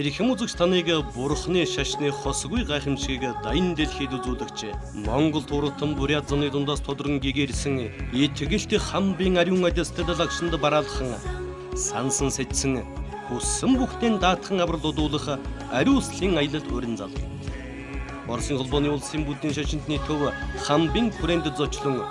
Эрхэм үзэгч таныг Бурхны шашны хосгүй гайхамшигыг даян дэлхийд үзүүлэгч Монгол туртан Бурят зуны дундаас тодрон гэгэрсэн итгэлт хамбын ариун ажилтад лагшинд бараалхан сансан сэтсэн хүссэн бүхтэн даатхан аврал удуулах ариуслын аялалд урин зал. Оросын холбооны улсын буддийн шашинтны төв хамбын хүрээнд зочлон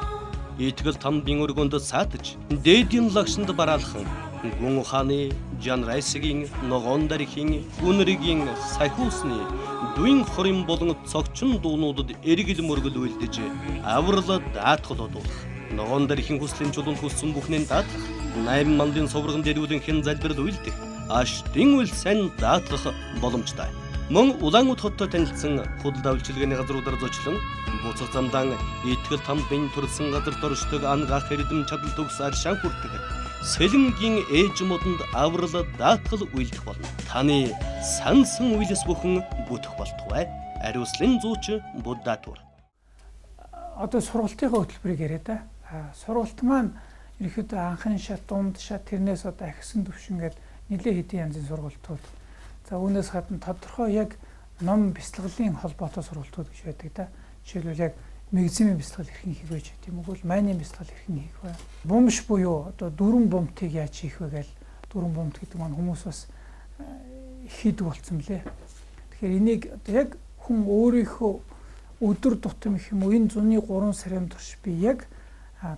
итгэл тамбын өргөнд саатаж дээдийн лагшинд бараалхан гүн ухааны Жан Райсгийн, Ногоон дархийн, Гүнрэгийн, Сахиусны, Дуин хорин болон цогчин дуунуудад эргэл мөргөл уйлдэж аврал даатгал одуулах. Ногоон дархийн хүслийн чулуунд хүссэн бүхнээ даатгах, 8 мандын сувраган дэргүүлэн хэн залбирал уйлдэх, аштын үйл сайн даатгах боломжтой. Мөн Улаан Үд хоттой танилцсан худалдаа үйлчилгээний газруудаар зочлон буцах замдаан итгэл тамбын төрсэн газар оршдог ангаах эрдэм чадал төгс аршаан хүртэг Сэлэнгийн ээж модонд аврал даатгал уйлдах болно. Таны сансан уйлс бүхэн бүтэх болтугай. Ариуслын зууч Будда тур. Одоо сургалтынхаа хөтөлбөрийг яриа да. Сургалт маань ерөнхийдөө анхын шат, дунд шат, тэрнээс одоо ахисан түвшин гээд нэлээд хэдийн янзын сургалтууд. За үүнээс гадна тодорхой яг ном бяцлаглалын холбоотой сургалтууд гэж байдаг да. Жишээлбэл яг мэгзимийн бяцлал хэрхэн хийх вэ ч тийм үү, майнын бяцлал хэрхэн хийх вэ? Бумш буюу одоо дөрвөн бумтыг яаж хийх вэ гээл дөрвөн бумт гэдэг маань хүмүүс бас хийдэг болсон мөлий. Тэгэхээр энийг одоо яг хүн өөрийнхөө өдөр тутам их юм уу энэ зуны 3 сарын турш би яг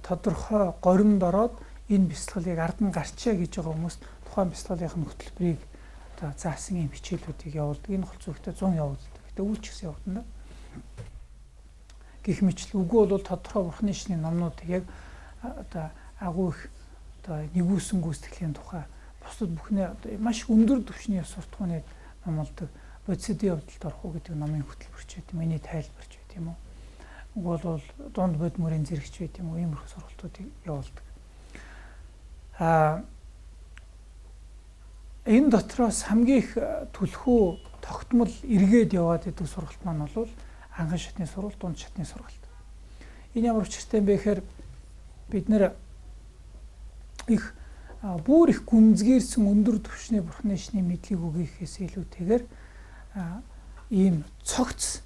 тодорхой горимд ороод энэ бяцлаглалыг ард нь гарчаа гэж байгаа хүмүүст тухайн бяцлаглалын хөтөлбөрийг одоо заасан юм хичээлүүдийг явуулдаг. Энэ гол зөвхөн 100 явуулдаг. Гэтэ үйл ч гэсэн явуулна. Гэх мэтэл үгүй бол тодорхой бурхны шний номнуудыг яг одоо агуу их одоо нэгүүлсэн гүйцэтгэлийн тухай бусдад бүхнээ одоо маш өндөр түвшний ёс суртахууны номлодог бодисдын явдалд орох уу гэдэг номын хөтөлбөрч байт юм, миний тайлбарч байт юм уу. Үгүй бол дунд бод мөрийн зэрэгч байт юм уу, иймэрхүү сургалтуудыг явуулдаг. Энэ дотроос хамгийн их түлхүү тогтмол эргээд яваад идэг сургалт маань бол анхан шатны сургалт, дунд шатны сургалт. Энэ ямар учиртай юм бэ гэхээр бид нэр их бүр их гүнзгийрсэн өндөр түвшний бурхны шний мэдлэг өгөхөөс илүүтэйгээр ийм цогц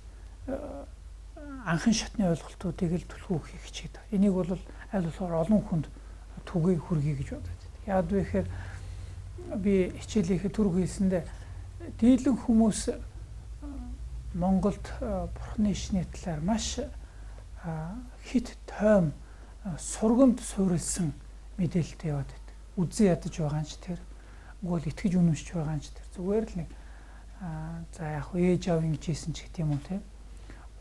анхан шатны ойлголтуудыг л түлхүү өгөхийг хичээдэг. Энийг бол аль болохоор олон хүнд түгээ хүргэе гэж бодод. Яг вэ гэхээр би хичээлийнхээ түрүү хэлсэндээ дийлэн хүмүүс Монголд бурхны шний талаар маш хит тойм сургамд суурилсан мэдээлэлтэй яваад байдаг. Үзэн ядаж байгаа нь ч тэр, үгүй бол итгэж үнэмшиж байгаа нь ч тэр. Зүгээр л нэг за яг ээж аав ингэж хийсэн ч гэх юм уу те.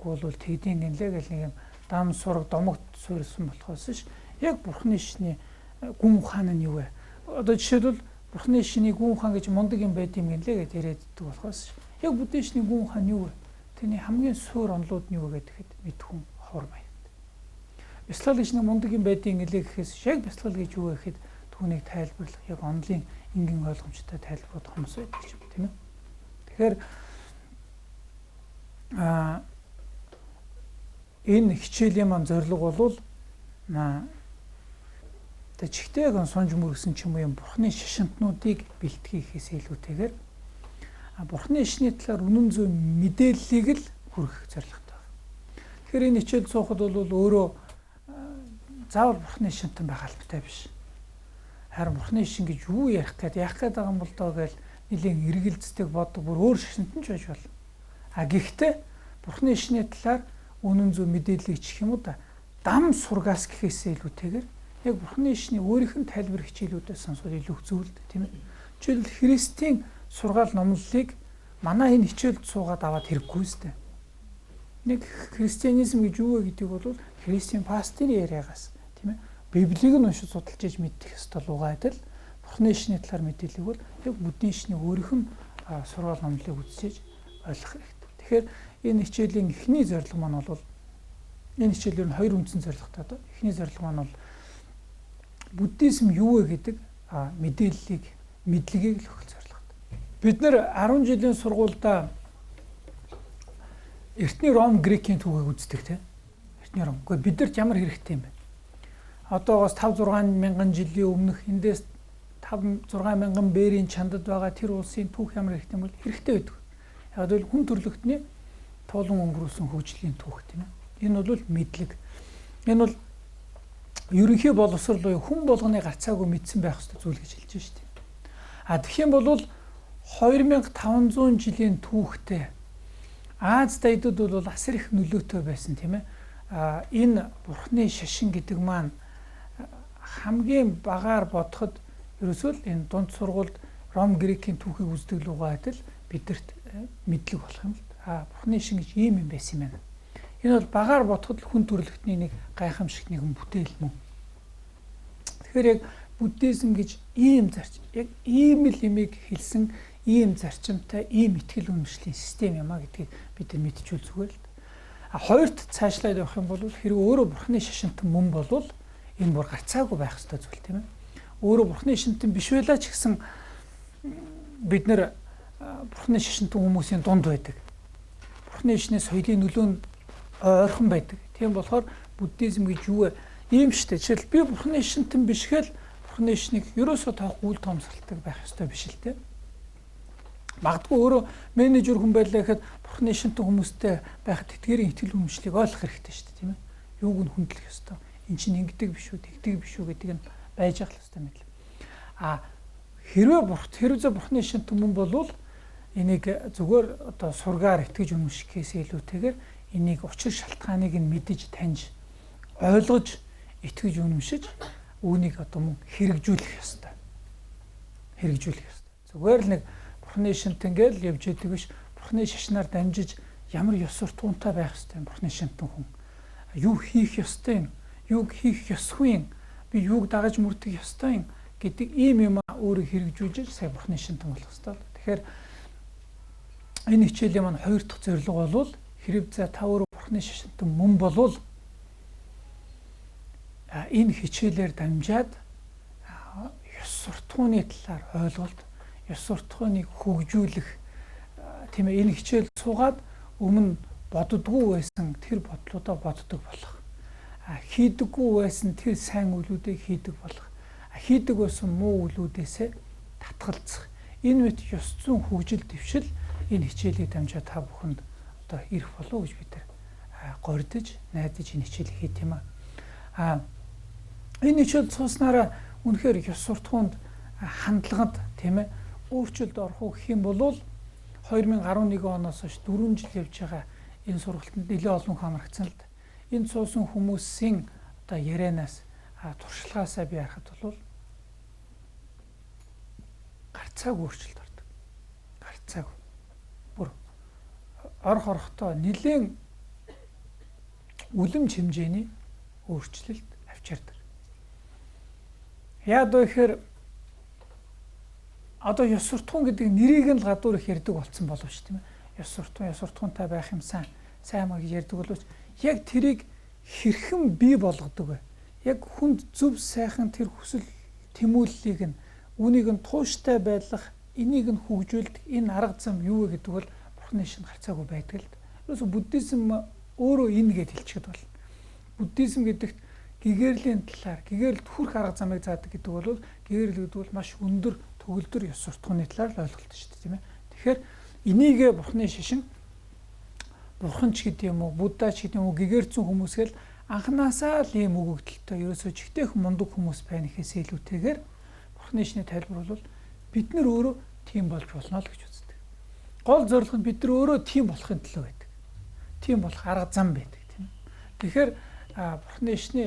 Үгүй бол тэгдийн гинлээ гэл нэг юм дам сураг домогт суурилсан болохоос ш яг бурхны шний гүн ухаан нь юу вэ? Одоо жишээлбэл бурхны шний гүн ухаан гэж мундаг юм байд юм гинлээ гэж яриад байдаг болохоос ш яг буддийн шний гүн ухаан юу вэ? Тэрний хамгийн суур онолууд нь юу вэ гэхэд мэдэх хүн ховор маягт. Бяцлал гэж нэг мундаг юм байдیں гэлээ гэхээс яг бяцлал гэж юу вэ гэхэд түүнийг тайлбарлах яг онолын энгийн ойлгомжтой тайлбарууд хомс байдаг юм тийм ээ. Тэгэхээр энэ хичээлийн маань зорилго бол тэ чигтэйгэн сунж мөргсөн ч юм уу юм бурхны шашинтнуудыг бэлтгэхээс илүүтэйгээр бурхны шний талаар үнэн зөв мэдээллийг л хүргэх зорилготой байна. Тэгэхээр энэ хичээл суухад бол өөрөө заавал бурхны шинтэн байх албатай биш. Харин бурхны шин гэж юу ярих гээд яах гээд байгаа юм бол доо гэж нэлийн эргэлздэг боддог бүр өөр шинтэн ч байж болно. А гэхдээ бурхны шний талаар үнэн зөв мэдээллийг чих юм уу да дам сургаас гэхээсээ илүүтэйгээр яг бурхны шний өөрийнх нь тайлбар хичээлүүдээс сонсвол илүү зөв л дээ, тийм ээ. Жишээлбэл Христийн сургаал номлолыг манай энэ хичээлд суугаад аваад хэрэггүй сте. Нэг христианизм гэж юу вэ гэдэг бол христийн пастырийн яриагаас тийм ээ. Библийг нь уншиж судалж иж мэдэх ёстой лугаа адил бурхны шний талаар мэдээллийг бол яг буддийн шний өөрийнх нь сургаал номлолыг үзэж ойлгох хэрэгтэй. Тэгэхээр энэ хичээлийн эхний зорилго маань бол энэ хичээл ер нь хоёр үндсэн зорилготой доо. Эхний зорилго маань бол буддизм юу вэ гэдэг мэдээллийг мэдлэгийг л өгөх зорилготой. Бид нэр 10 жилийн сургуульдаа Эртний Ром Грекийн түүхийг үздэг тийм. Эртний Ром. Гэхдээ бидэрт ямар хэрэгтэй юм бэ? Одоогоос 5 6 мянган жилийн өмнөх эндээс 5 6 мянган бээрийн чандад байгаа тэр улсын түүх ямар хэрэгтэй юм бол хэрэгтэй байдаг. Яг л хүн төрлөختний туулан өнгөрүүлсэн хөгжлийн түүх, тийм ээ. Энэ бол мэдлэг. Энэ бол ерөнхий боловсрол буюу хүн болгоны гарцаагүй мэдсэн байх ёстой зүйл гэж хэлж шүү дээ. А тэгэх юм бол 2500 жилийн түүхтэй Аз дайдууд бол асар их нөлөөтэй байсан, тийм ээ. А энэ бурхны шашин гэдэг маань хамгийн багаар бодоход ерөөсөө л энэ дунд сургуульд Ром Грекийн түүхийг үздэг лугаа адил бидэрт мэдлэг болох юм л. А бурхны шин гэж ийм юм байсан юм байна. Энэ бол багаар бодоход хүн төрөлхтний нэг гайхамшиг нэгэн бүтээл мөн. Тэгэхээр яг буддизм гэж ийм зарчим, яг ийм л имийг хэлсэн ийм зарчимтай ийм итгэл үнэмшлийн систем юм а гэдгийг бид нар мэдчихвэл зүгээр л. А хоёрт цаашлаад явах юм бол хэрэг өөрөө бурхны шашинтан мөн болвол энэ бүр гарцаагүй байх ёстой зүйл, тийм ээ. Өөрөө бурхны шашинтан биш байлаа ч гэсэн бид нар бурхны шашинтан хүмүүсийн дунд байдаг. Бурхны шашны соёлын нөлөө нь ойрхон байдаг. Тийм болохоор буддизм гэж юу вэ? Ийм штэ. Жишээл би бурхны шашинтан биш гээл бурхны шашныг ерөөсөө тоохгүй үл тоомсорлдог байх ёстой биш л дээ. Магадгүй өөрөө менежер хүн байлаа гэхэд бурхны шинтэн хүмүүстэй байхад тэдгээрийн итгэл үнэмшлийг ойлгох хэрэгтэй шүү дээ, тийм ээ. Юуг нь хүндлэх ёстой. Эн чинь ингэдэг биш үү, тэгдэг биш үү гэдэг нь байж ах л ёстой мэдлэг. А хэрвээ бурхны шинтэн мөн болвол энийг зүгээр одоо сургаар итгэж үнэмшихээс илүүтэйгээр энийг учир шалтгааныг нь мэдэж таньж ойлгож итгэж үнэмшиж үүнийг одоо мөн хэрэгжүүлэх ёстой. Хэрэгжүүлэх ёстой. Зүгээр л нэг бурхны шинтэн гээл явж идэг биш. Бурхны шашнаар дамжиж ямар ёс суртахуунтай байх ёстой юм бурхны шинтэн хүн. Юу хийх ёстой юм? Юуг хийх ёсгүй юм? Би юуг дагаж мөрдөх ёстой юм гэдэг ийм юм өөрөө хэрэгжүүлж сая бурхны шинтэн болох ёстой. Тэгэхээр энэ хичээлийн маань хоёр дахь зорилго бол хэрэг за та өөрөө бурхны шашинтан мөн болвол энэ хичээлээр дамжаад ёс суртахууны талаар ойлголт, ёс суртахууныг хөгжүүлэх, тийм ээ, энэ хичээл суугаад өмнө боддгоо байсан тэр бодлуудаа боддог болох, хийдэггүй байсан тэр сайн үйлүүдийг хийдэг болох, хийдэг байсан муу үйлүүдээсээ татгалзах. Энэ мэт ёс зүйн хөгжил дэвшил энэ хичээлийг дамжаад та бүхэнд одоо ирэх болов уу гэж бид гордож, найдаж энэ хичээлийг хийх юм аа. Энэ хичээл сууснараа үнэхээр ёс суртахуунд хандлагад, тийм ээ, өөрчлөлт орох уу гэх юм бол 2011 оноос хойш 4 жил явж байгаа энэ сургалтанд нэлээд олон хүн хамрагдсан л да. Энэ суусан хүмүүсийн одоо ярианаас, туршлагаасаа би харахад бол гарцаагүй өөрчлөлт ордог. Гарцаагүй. Бүр орох орохдоо нэлээд үлэмж хэмжээний өөрчлөлт авчирдаг. Яад вэ гэхээр одоо ёс суртахуун гэдэг нэрийг нь л гадуур их ярьдаг болсон боловч, тийм ээ. Ёс суртахуун, ёс суртахуунтай байх юм сайн, сайн маа гэж ярьдаг боловч яг тэрийг хэрхэн бий болгодог вэ? Яг хүнд зөв сайхан тэр хүсэл тэмүүллийг нь, үүнийг нь тууштай байлгах, энийг нь хөгжүүлдэг энэ арга зам юу вэ гэдэг бол бурхны шин гарцаагүй байдаг л. Ерөөсө буддизм өөрөө энэ гэж хэлчихэд болно. Буддизм гэдэгт гэгэрлийн талаар, гэгэрэлд хүрх арга замыг заадаг гэдэг бол гэгэрэл гэдэг бол маш өндөр төгөлдөр ёс суртахууны талаар л ойлголт шүү дээ, тийм ээ. Тэгэхээр энийг бурхны шашин, бурхан ч гэдэг юм уу, будда ч гэдэг юм уу, гэгэрцэн хүмүүсгээл анханасаа л ийм өгөгдөлтэй ерөөсөө чигтээх мундаг хүмүүс байна гэхээс илүүтэйгээр бурхны шашны тайлбар бол бид нар өөрөө тийм болж болно л гэж үздэг. Гол зорилго нь бид нар өөрөө тийм болохын төлөө байдаг. Тийм болох арга зам байдаг, тийм ээ. Тэгэхээр бурхны шашны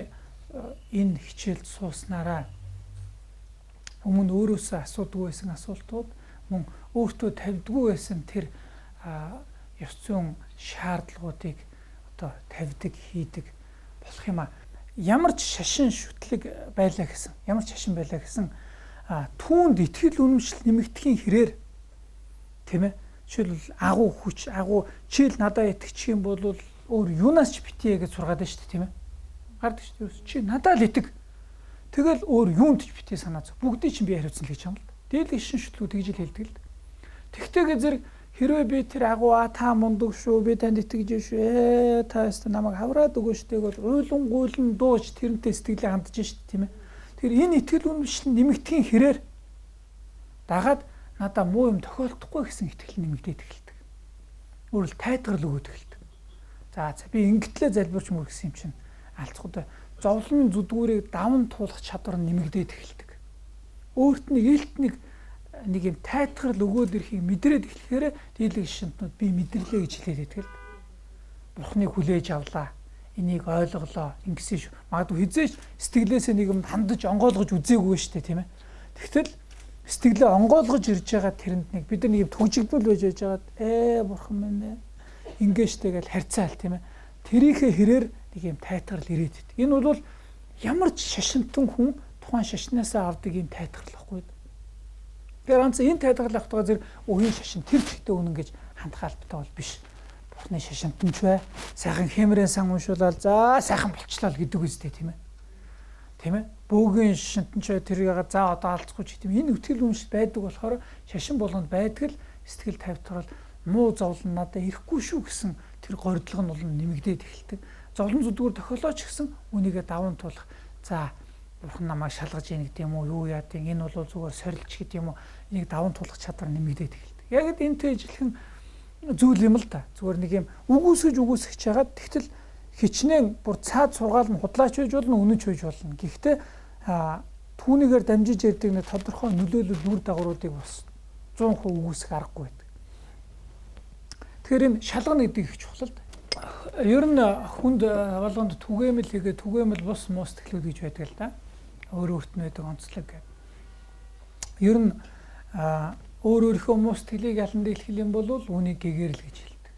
энэ хичээлд сууснараа өмнө өөрөөсөө асуудгүй байсан асуултууд, мөн өөртөө тавьдгүй байсан тэр ёс зүйн шаардлагуудыг одоо тавьдаг, хийдэг болох юм а. Ямар ч шашин шүтлэг байлаа гэсэн, ямар ч шашин байлаа гэсэн түүнд итгэл үнэмшил нэмэгдэхийн хэрээр, тийм ээ. Жишээлбэл агуу хүч, агуу чийл надаа итгэчих юм бол өөр юунаас ч битгий гэж сургаад байна шүү дээ, тийм ээ. Гардаг шүү дээ. Чи надаа л итэг. Тэгэл өөр юунд ч битгий санаа зов. Бүгдийг чинь би хариуцсан л гэж юм л. Дээлэг шин шүтлүү тэгж л хэлдэг л. Тэгтэйгээ зэрэг хэрвээ би тэр агуу та мундаг шүү, би танд итгэж шүү, та өстө намайг хавраад өгөөш тэгэл уйлан гуйлан дууж тэрнтэй сэтгэлээ хандж шүү дээ, тийм ээ. Тэгэхээр энэ итгэл үнэмшил нэмэгдэхийн хэрээр Дагаад надаа муу юм тохиолдохгүй гэсэн итгэл нэмэгдээд эхэлдэг. Өөрөлд тайтгарлал өгөөд эхэлдэг. За би ингэтлээ залбирч мөргсөн юм чинь алцгууд зовлон зүдгүүрийг даван туулах чадвар нэмэгдээд эхэлдэг. Өөрт нь илт нэг юм тайтгарл өгөөд ирэхийг мэдрээд эхлэхээр дийлэг шашинтнууд би мэдэрлээ гэж хэлээд байдаг л. Бурхныг хүлээж авлаа. Энийг ойлголоо. Ингэсэн шүү. Магадгүй хизээч сэтгэлээсээ нэг юм хандаж онгойлгож үзээгүй шүү дээ, тийм ээ. Тэгтэл сэтгэлээ онгойлгож ирж байгаа тэрэнд нэг бид нар нэг юм түгжигдмэл байж байгаад бурхан минь ээ ингэ штэ гэж харьцаал, тийм ээ. Тэрийнхээ хэрээр нэг юм тайтгарл ирээд идэг. Энэ бол ямар ч шашинтан хүн тухайн шашнаасаа авдаг юм тайтгарл байхгүй. Тэгэхээр ганц энэ тайтгарл авах зэрэг үеийн шашин тэр чигтээ үнэн гэж хандах албатай бол биш. Бурхны шашинтан ч бай. Сайхан хэмрэн сан уншуулаад за сайхан болчлаа л гэдэг үстэй, тийм ээ. Тийм ээ. Бөөгийн шашинтан ч бай, тэрийг за одоо алцгүй ч гэдэм. Энэ үтгэл үнэмшил байдаг болохоор шашин болгонд байдаг л сэтгэл тавьтарал муу зовлон надад ирэхгүй шүү гэсэн тэр горилго нь бол нэмэгдээд эхэлдэг. Зовлон зүдгүүр тохиолооч гэсэн үнийгээ даван туулах. За бурхан намайг шалгаж ийн гэдэг юм уу, юу яа гэдэг, энэ бол зүгээр сорилч гэдэг юм уу, энийг даван туулах чадвар нэмэгдээд эхэлдэг. Яг л энэтэй ижилхэн зүйл юм л да. Зүгээр нэг юм үгүйсгэж хагаад тэгтэл хичнээн бүр цаад сургаал нь худлаач байж болно, үнэнч байж болно. Гэхдээ түүнийгээр дамжиж ярьдаг нэг тодорхой нөлөөлөл үр дагавруудыг бас 100% үгүйсгэх аргагүй байдаг. Тэгэхээр энэ шалгана гэдэг их чухал л да. Ер нь хүнд болгонд түгээмэл хийгээ түгээмэл бус муу сэтгэлүүд гэж байдаг л да. Өөр өөрт нь байдаг онцлог гэдэг. Ер нь өөр өөрийнхөө муу сэтгэлийг ялан дийлэх юм бол үүнийг гэгэрэл гэж хэлдэг.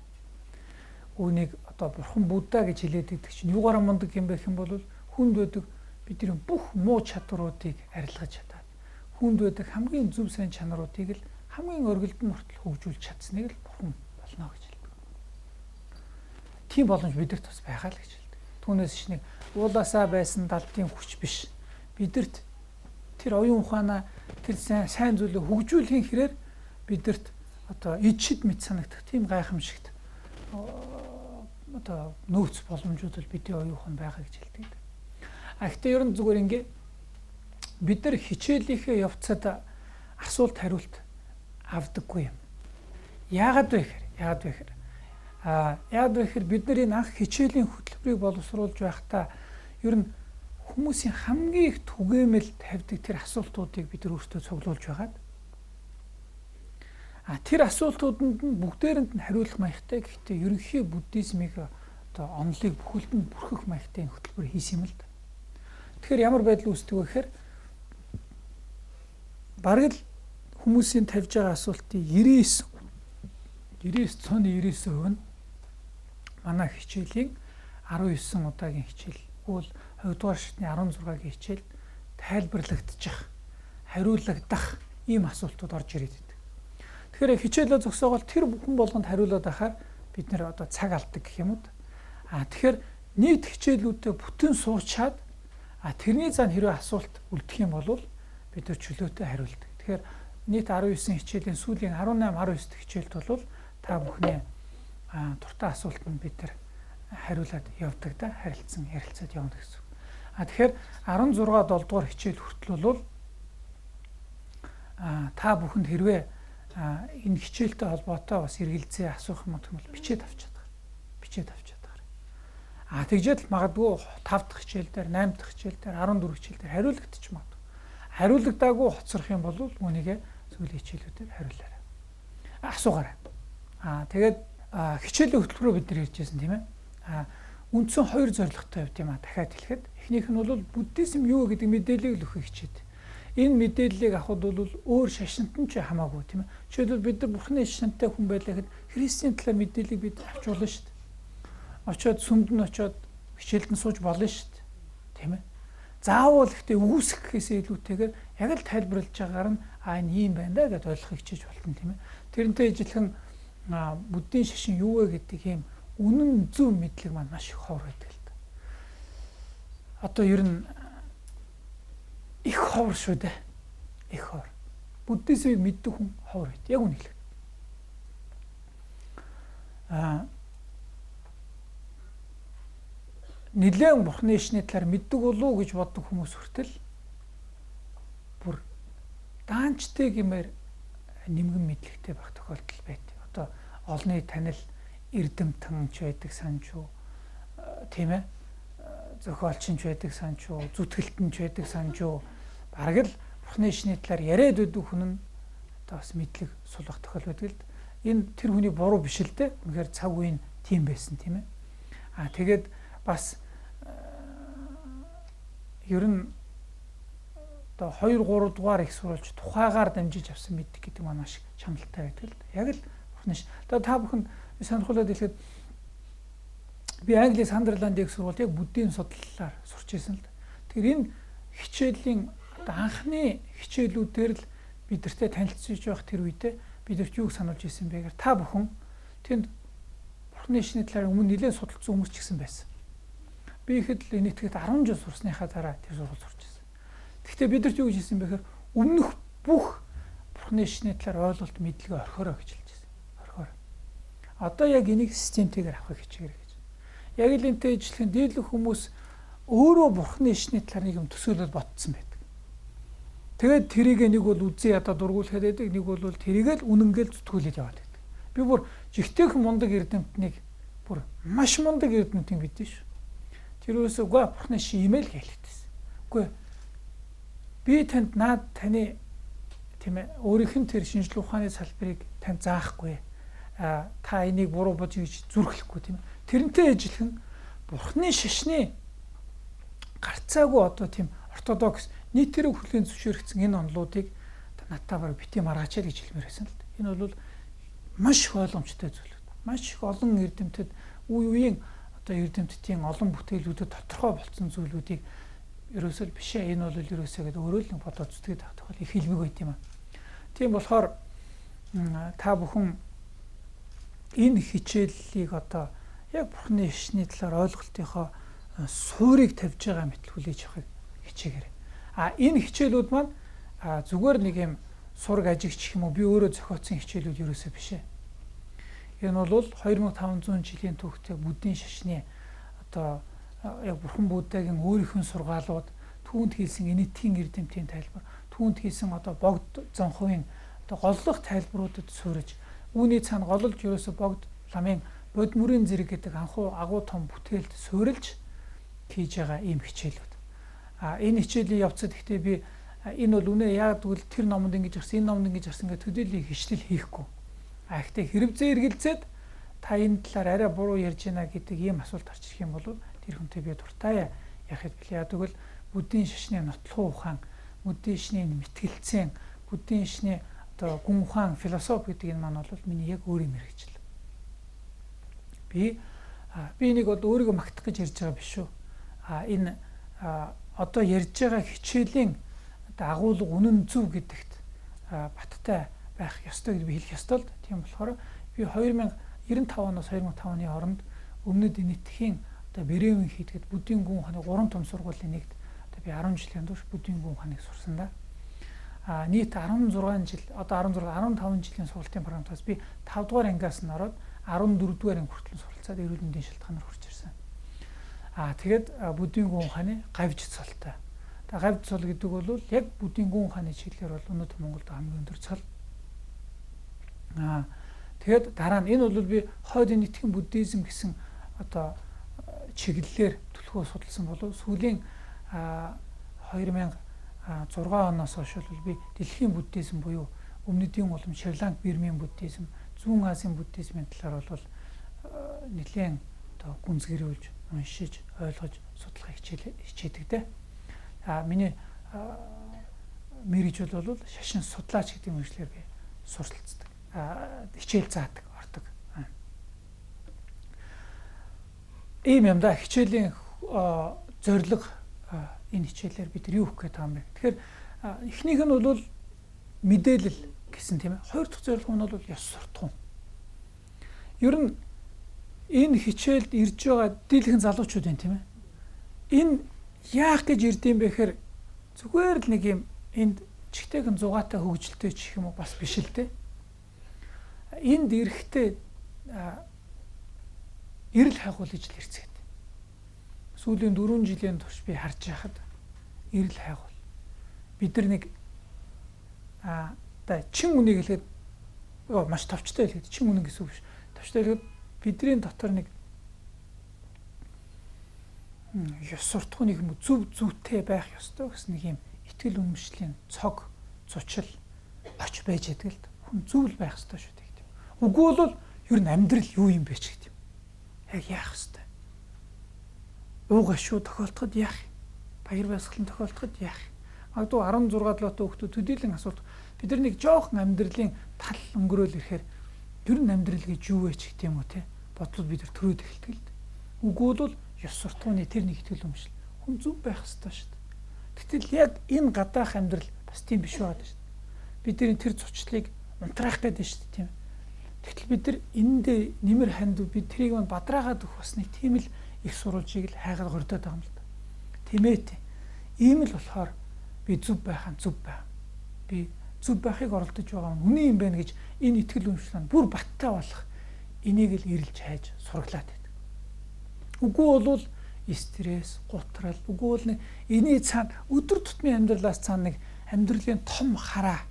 Үүнийг одоо бурхан будда гэж хэлээд байдаг чинь юугаараа мундаг юм бэ гэх юм бол хүнд байдаг бидний бүх муу чадваруудыг арилгаж чадаад хүнд байдаг хамгийн зөв сайн чанаруудыг л хамгийн оргилдон хүртэл хөгжүүлж чадсныг л бурхан болно гэж хэлдэг. Тийм боломж бидэрт бас байгаа л гэж хэлдэг. Түүнээс ч нэг уулаасаа байсан далдын хүч биш. Бидэрт тэр оюун ухаанаа тэр сайн зүйлээ хөгжүүлэхийн хэрээр бидэрт одоо ид шид мэд санагдах тийм гайхамшигт одоо нөөц боломжууд бол бидний оюун ухаан байгаа гэж хэлдэг. А гэхдээ ер нь зүгээр ингээ бид нар хичээлийнхээ явцад асуулт хариулт авдаггүй юм. Яагаад вэ гэхээр яагаад вэ гэхээр бид нар энэ анх хичээлийн хөтөлбөрийг боловсруулж байхдаа ер нь хүмүүсийн хамгийн их түгээмэл тавьдаг тэр асуултуудыг бид нар өөрсдөө цуглуулж байгаад тэр асуултууданд нь бүгдээрэнд нь хариулах маягтай. Гэхдээ ерөнхий буддизмыг одоо онолыг бүхэлд нь бүрхэх маягтай энэ хөтөлбөр хийсэн юм л да. Тэгэхээр ямар байдал үүсдэг вэ гэхээр бараг л хүмүүсийн тавьж байгаа асуултын 99.99% нь манай хичээлийн 19 удаагийн хичээл, тэгвэл 2 дугаар шатны 16-гийн хичээл тайлбарлагдчих, хариулагдах ийм асуултууд орж ирээд байдаг. Тэгэхээр хичээлээ зогсоогоол тэр бүхэн болгонд хариулаад байхаар бид нэр одоо цаг алддаг гэх юм уу. Тэгэхээр нийт хичээлүүдээ бүтэн суучаад тэрний зан хэрвээ асуулт үлдэх юм бол бид нар чөлөөтэй хариулдаг. Тэгэхээр нийт 19 хичээлийн сүүлийн 18 19 дэх хичээлд бол та бүхний дуртай асуултанд бид нар хариулаад явдаг да, харилцан ярилцаад явна гэсэн. Тэгэхээр 16 7 дугаар хичээл хүртэл бол та бүхэнд хэрвээ энэ хичээлтэй холбоотой бас эргэлзээ асуух юм бол бичээд авч чадах. Тэгжээд л магадгүй 5 дахь хичээл дээр, 8 дахь хичээл дээр, 14 хичээл дээр хариулагдчих магадгүй. Хариулагдаагүй хоцрох юм бол үүнийгээ сүүлийн хичээлүүдээр хариулаарай. Асуугаарай. Тэгээд хичээлийн хөтөлбөрөөр бид нар ярьж байсан, тийм ээ. Үндсэн хоёр зорилготой явд юм дахиад хэлэхэд. Эхнийх нь бол буддизм юу гэдэг мэдээллийг л өгөх хичээд. Энэ мэдээллийг авахд бол өөр шашинтан ч хамаагүй, тийм ээ. Жишээлбэл бид нар бурхны шашинтай хүн байлаа гэхэд христийн талаар мэдээллийг бид авч болно шүү дээ. Очоод сүмд нь очоод хичээлд нь сууж болно шүү дээ. Тийм ээ. Заавал гэхдээ үгүйсгэх гэхээсээ илүүтэйгээр яг л тайлбарлаж байгаагаар нь энэ ийм байна да гэдээ ойлгохыг хичээж болно, тийм ээ. Тэрнтэй ижилхэн буддийн шашин юу вэ гэдэг ийм үнэн зөв мэдлэг маань маш их ховор байдаг л да. Одоо ер нь их ховор шүү дээ. Их ховор. Буддизмыг мэддэг хүн ховор байд. Яг үнэ хэлэх. Нилээн бурхны шашны талаар мэддэг болов уу гэж боддог хүмүүс хүртэл бүр даанчтай гэмээр нэмгэн мэдлэгтэй байх тохиолдол байдаг. Одоо олонний танил эрдэмтэн ч байдаг санчуу, тийм ээ, зохиолч ч байдаг санчуу, зүтгэлтэн ч байдаг санчуу, бараг л Бурхны шний талаар яриад байдаг хүн нь одоо бас мэдлэг сул байх тохиол байдаг л. Энэ тэр хүний буруу биш л дээ. Үнэхээр цаг үеийн тийм байсан, тийм ээ. Аа тэгээд бас ер нь одоо 2 3 дугаар их сурвалж тухайгаар дамжиж авсан мэддэг гэдэг маань маш чаналтай байдаг л. Яг л Бурхны ш. Одоо та бүхэн сонирхолтой хэлэхэд би Английн Сандерландын их сургуульд яг буддийн судлалаар сурч ирсэн л. Тэгэхээр энэ хичээлийн одоо анхны хичээлүүдээр л бидэртэй танилцж байх тэр үедээ бидэрт юуг сануулж ирсэн бэ гэхээр та бүхэн тэнд Бурхны шний талаар өмнө нэлээд судалсан хүмүүс ч гэсэн байсан. Би ихэд л энэ итгэхэд 10 жил сурсныхаа дараа тэр сургууль сурч ирсэн. Гэхдээ бидэрт юу гэж хэлсэн бэ гэхээр өмнөх бүх Бурхны шний талаар ойлголт мэдлэгээ орхиорой гэж хэлж ирсэн. Орхиорой. Одоо яг энийг системтэйгээр авахыг хичээгээрэй гэж. Яг л энтэй ижилхэн дийлэх хүмүүс өөрөө Бурхны шний талаар нэг юм төсөөлөд ботцсон байдаг. Тэгээд тэрийг нэг бол үзээ ядаа дургуулахад байдаг, нэг бол тэрийг л үнэнгээл зүтгүүлээд яваад байдаг. Би бүр жигтэйхэн мундаг эрдэмтнийг бүр маш мундаг эрдэмтнийг мэдэн шүү. Тэр үсээ үгүй Бурхны ши имэйл гэлээдсэн. Үгүй би танд наад таны тийм ээ өөрийнх нь тэр шинжлэх ухааны салбарыг танд заахгүй. А та энийг буруу бодж гэж зүрхлэхгүй тийм ээ. Тэрнтэй ижилхэн Бурхны шашны гарцаагүй одоо тийм ортодокс нийт тэрэг хүлээн зөвшөөрөгдсөн энэ онолуудыг надтай бараг бити маргаачаа гэж хэлмээр байсан л да. Энэ бол маш их ойлгомжтой зүйл. Маш их олон эрдэмтэд үе үеийн одоо эрдэмтдийн олон бүтээлүүдэд тодорхой болцсон зүйлүүдийг ерөөсөө биш ээ. Энэ бол ерөөсөө гэдэг өөрөө л нэг бодоод зүтгээд авах тохиол их хэлмэг байт юм аа. Тийм болохоор та бүхэн энэ хичээллийг одоо яг Бурхны шний талаар ойлголтынхоо суурийг тавьж байгаа мэт хүлээж авахыг хичээгээрэй. А энэ хичээлүүд маань зүгээр нэг юм сураг ажигч юм уу би өөрөө зохиоцсон хичээлүүд ерөөсөө биш ээ. Энэ бол 2500 жилийн түүхтэй буддийн шашны одоо яг Бурхан Буддагийн өөрийнх нь сургаалууд, түүнд хийсэн энэтхийн эрдэмтийн тайлбар, түүнд хийсэн одоо богд зонховын одоо голлох тайлбаруудад суурьж, үүний цаана голлож ерөөсөө богд ламын бод мөрийн зэрэг гэдэг анхуу агуу том бүтээлд суурилж хийж байгаа ийм хичээлүүд. А энэ хичээлийн явцад гэхдээ би энэ бол үнэ яагаад гэвэл тэр номонд ингэж гарсан, энэ номонд ингэж гарсан гэх төдийлөн хичлэл хийхгүй. А гэхдээ хэрвзээ эргэлзээд та энэ талаар арай буруу ярьж байна гэдэг ийм асуулт гарч ирэх юм бол тэр хүнтэй би дуртай ярихад билээ. Яг тэгвэл буддийн шашны нотлохын ухаан, буддийн шашны мэтгэлцэн, буддийн шашны одоо гүн ухаан, философи гэдэг энэ маань бол миний яг өөрийн мэргэжил. Би энийг бол өөрийгөө магтах гэж ярьж байгаа биш шүү. А энэ одоо ярьж байгаа хичээлийн одоо агуулга үнэн зөв гэдэгт баттай байх ёстой гэж би хэлэх ёстой л. Тийм болохоор би 2095 оноос 2005 оны хооронд өмнөд Энэтхийн одоо Бревен хийдгэд буддийн гүн ухааны 3 том сургуулийн нэгт одоо би 10 жилийн турш буддийн гүн ухааныг сурсан да. А нийт 16 жил одоо 16 15 жилийн сургалтын програмтаас би 5 дугаар ангиас нь ороод 14 дугаар анги хүртэл суралцаад эрүүл мэндийн шалтгаанаар хүрч ирсэн. А тэгээд буддийн гүн ухааны гавж цолтой. Тэгээ гавж цол гэдэг бол яг буддийн гүн ухааны чиглэлээр бол өнөөдөр Монголд хамгийн өндөр цол. А тэгээд дараа нь энэ бол би хойд энэтхэн буддизм гэсэн одоо чиглэлээр түлхүү судалсан болов сүүлийн 2006 оноос хойш бол би дэлхийн буддизм буюу өмнөдийн улам Шри-Ланк, Бирмийн буддизм, Зүүн Азийн буддизмын талаар бол нэлээд одоо гүнзгийрүүлж, уншиж, ойлгож судлахыг хичээдэг дээ. А миний мэргэжил бол шашин судлаач гэдэг мэргэжлээр би суралцдаг. Хичээл заадаг, ордог. Ийм юм да хичээлийн зорилго энэ хичээлээр бид нар юу өгөх гээд байгаа юм бэ? Тэгэхээр эхнийх нь бол мэдээлэл гэсэн тийм ээ. Хоёр дахь зорилго нь бол ёс суртахуун. Ер нь энэ хичээлд ирж байгаа дийлхэн залуучууд байна тийм ээ. Энэ яах гэж ирдэм бэ гэхээр зүгээр л нэг юм энд чигтэйхэн зугаатай хөгжилтэй ч юм уу бас биш л дээ. Энд ирэхдээ эрэл хайгуул ижил ирцгээд. Сүүлийн 4 жилийн турш би харж байхад эрэл хайгуул. Бид нар нэг одоо чин үнийг хэлэхэд Маш товчтой хэлэхэд чин үнэн гэсэн үг биш. Товчтой хэлэхэд бидний дотор нэг ёс суртахуун нэг юм зөв зүйтэй байх ёстой гэсэн нэг юм итгэл үнэмшлийн цог, зучил оч байж байдаг л хүн зөв л байх ёстой шүү дээ гэдэг. Үгүй бол ер нь амьдрал юу юм бэ ч гэдэг юм. Яг яах ёстой. Ууг ашуу тохиолдоход яах? Баяр баясгалан тохиолдоход яах? Магадгүй 16 7 хүүхдүүд төдийлөн асуулт бид нар нэг жоохон амьдралын тал өнгөрөөл ирэхээр ер нь амьдрал гэж юу вэ ч гэдэг юм уу те. Бодлоод бид нар төрөөд эхэлдэг л. Үгүй бол ёс суртахууны тэр нэг итгэл үнэмшил хүн зөв байх ёстой шүү дээ. Гэтэл яг энэ гадаах амьдрал бас тийм биш байгаа шүү дээ. Бидний тэр зучлалыг унтраах гэдэг шүү дээ тийм. Тэгтэл бид нар энэндээ нэмэр хандив бид тэрийг мань бадраагаад өгөх бас нэг тийм л их сурвалжийг л хайгаад гордоод байгаа юм л да. Тэмээт. Ийм л болохоор би зөв байхаа зөв байх. Би зөв байхыг оролдож байгаа нь үнэн юм байна гэж энэ итгэл үнэмшил маань бүр баттай болох энийг л эрэлж хайж сурглаад байдаг. Үгүй бол стресс, гутрал, үгүй бол нэг энэний цаана өдөр тутмын амьдралаас цаана нэг амьдралын том хараа,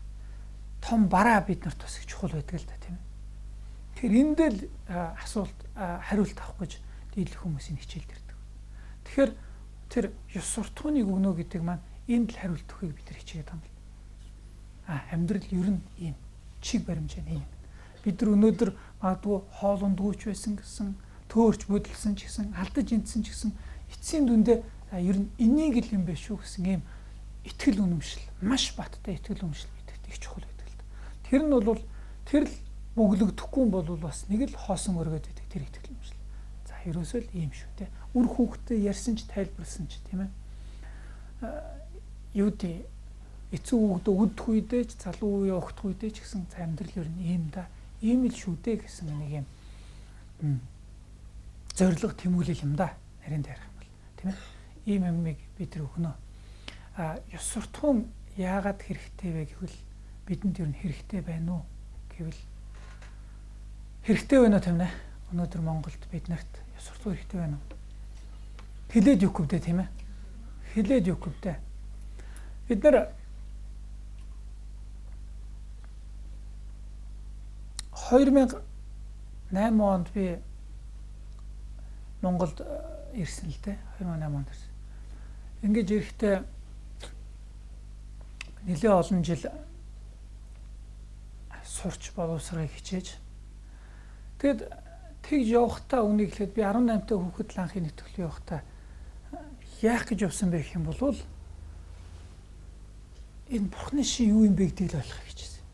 том бараа бид нарт бас их чухал байдаг л да тийм ээ. Тэгэхээр энэ дээр асуулт хариулт авах гэж дийлэх хүмүүсийн хичээлд ирдэг. Тэгэхээр тэр ёс суртахууныг өгнө гэдэг маань энд л хариулт өгөхийг бид нар хичээгээд байгаа юм л. Амьдрал ер нь ийм чиг баримжаа ийм. Бид нар өнөөдөр магадгүй хоол ундгүйч байсан гэсэн, төөрч бүдэлсэн ч гэсэн, алдаж энтсэн ч гэсэн эцсийн дүндээ ер нь энийг л юм биш үү гэсэн ийм итгэл үнэмшил, маш баттай итгэл үнэмшил бидэгт их чухал байдаг л да. Тэр нь бол тэр л бөглөгдөхгүй бол бас нэг л хоосон өргөд байдаг тэр итгэл үнэмшил. За ерөөсөө л ийм шүү те. Үр хүүхдээ ярьсан ч тайлбарласан ч тийм ээ. Юу гэдэг эцэг хүүхдээ өдөх үедээ ч залуу үеэ огтх үедээ ч гэсэн амьдрал ер нь ийм да. Ийм л шүү дээ гэсэн нэг юм зорилго тэмүүлэл юм да. Нарийн дээр юм бол тийм ээ. Ийм юмыг бид нар өгнө. Ёс суртахуун яагаад хэрэгтэй вэ гэвэл бидэнд ер нь хэрэгтэй байна уу гэвэл хэрэгтэй байна уу тийм ээ. Өнөөдөр Монголд бид нарт ёс суртахуун хэрэгтэй байна уу? Хилээд юу гэвдэ тийм ээ. Хилээд юу гэвдэ. Бид нар 2008 онд би Монголд ирсэн л дээ. 2008 онд ирсэн. Ингэж ирэхдээ нэлээд олон жил сурч боловсрохыг хичээж. Тэгэд тэгж явахдаа үнийг хэлээд би 18 та хүүхэд ланхын нэтгэлээ явахдаа яах гэж явсан бэ гэх юм бол энэ бурхны шин юу юм бэ гэдгийг л ойлгохыг хичээсэн.